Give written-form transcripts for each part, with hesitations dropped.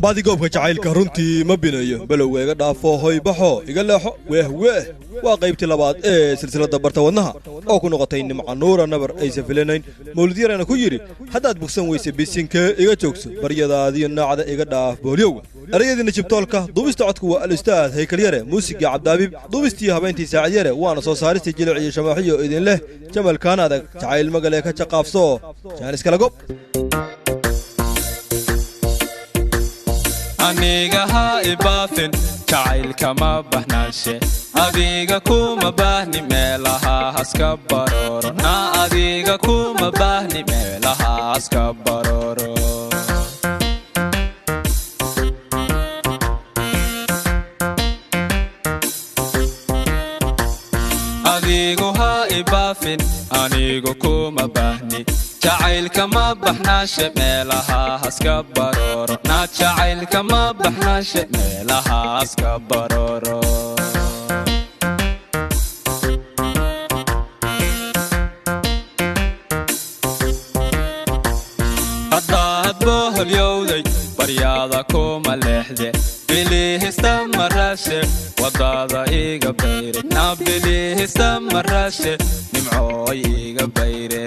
Baadigoobka jacaylka runtii ma binayo, balowga iga dhaafo, hoy baxo, iga leexo, weeh weeh. Waa qaybtii labaad ee silsiladda Barta Wadnaha oo ku noqotay Nimca Nuura nabar aysan filanayn. Mawlidyarana ku yidhi: haddaad bugsan weyse, bisinkee iga joogso, baryadaadiyo naacda iga dhaaf booliyowga. Erayadiina Jibtoolka, duubista codku waa Alustaad Haykalyare, muusigii Cabdaabiib, duubistii habeyntii Saacidyare, waana soo saaristii Jilic iyo Shamaaxiyo idin leh jamalkaan adag jacayl magale ka jaqaafso jaaniskala gob. Aniga ha ibaafin, jacaylkama baxnaanshe, adiga kuma baahni, meelaha haska barooro na, adiga kuma baahni, meelaha haska barooro. Adigu ha ibaafin, anigu kuma baahni, jacaylkama baxnaanshe, meelaha haska barooro na, jacaylkama baxnaanshe, meelaha haska barooro. Haddaad boholyowday, baryaada kuma leexde, bilihista maraashe, wadada iga bayre na, bilihista maraashe, nimcooy iga bayre.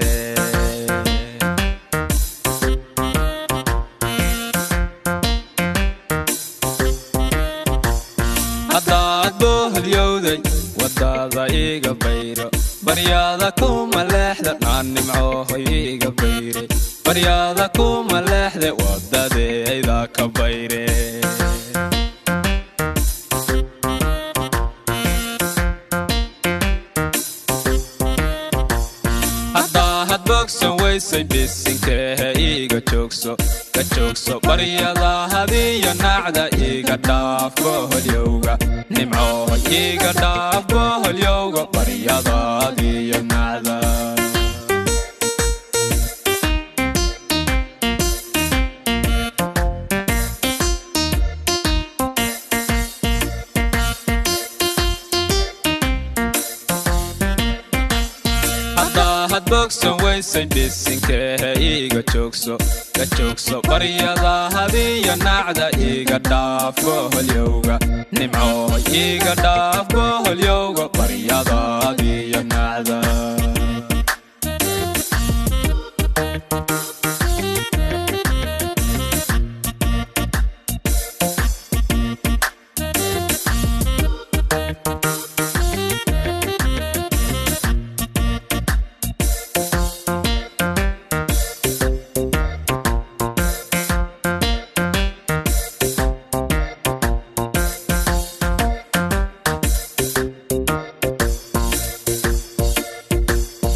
Haddaad boholyowday, wadada iga bayro, baryaada kuma leexda naa, nimcoohoy iga bayre, baryaada kuma leexde, wadadeeda ka bayre. Haddaahad bogsan weysay, bisinkeehe iiga joogso, ka joogso, baryada hadiyo naacda iga dhaaf boholyowga, nimcooy iga dhaaf boholyowga, baryadaadiyo nacda. Haddaahad bogsan weysay, bisinkeehe iiga joogso, ka joogso, baryada hadiyo naacda iga dhaaf boholyowga, nimcooy iga dhaaf boholyowga, baryadaadiyo nacda.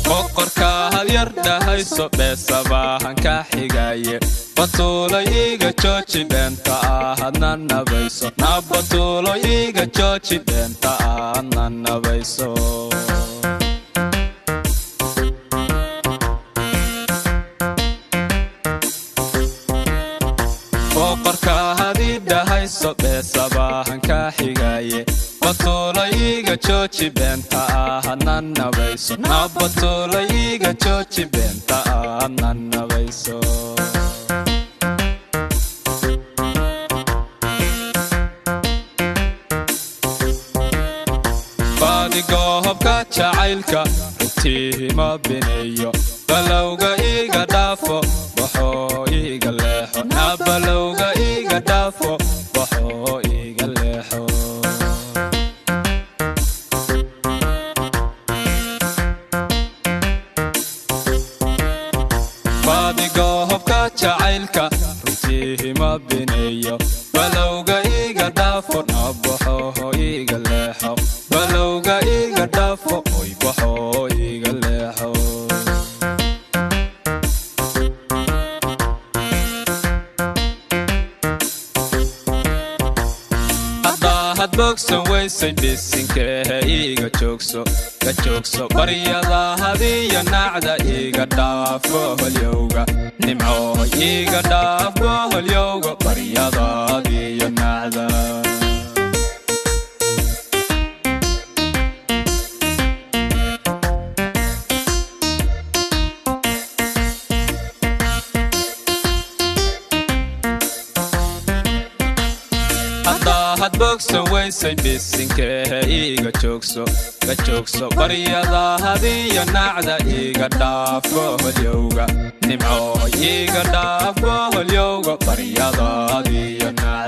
Boqorka hadyar dhahayso, beesabaahan ka xigaaye, batuulo iiga jooji, beenta ahadna nabayso na, batuulo iiga jooji, beenta ahadna nabayso. Boqorka hadii dhahayso, beesabaahan ka xigaaye, batuulo iiga jooji, beenta ahadna nabayso na, batuulo iiga jooji, beenta ahadna nabayso. Baadigoobka jacaylka runtii ma bineeyo, balowga iga dhaafo, baxoo iga leexo na, balowga iga dhaafo, baxoo iga leexo. Baadigoobka jacaylka runtii ma bineeyo, balowga iga dhaafo na, baxoo iga leexo, balowga iga dhaafo, oy baxoo iga leexo. Haddaahad bogsan weysay, bisinkeehe iiga joogso, ka joogso, baryada hadiyo naacda iga dhaaf boholyowga, nimcooy iga dhaaf boholyowga, baryadaadiyo nacda. Haddaahad bogsan weysay bisinkehe iiga joogso, ga joogso baryada hadiyo nacda iiga dhaafo holyowga. Nimco iiga dhaafo holyowga baryadaadiyo nacda.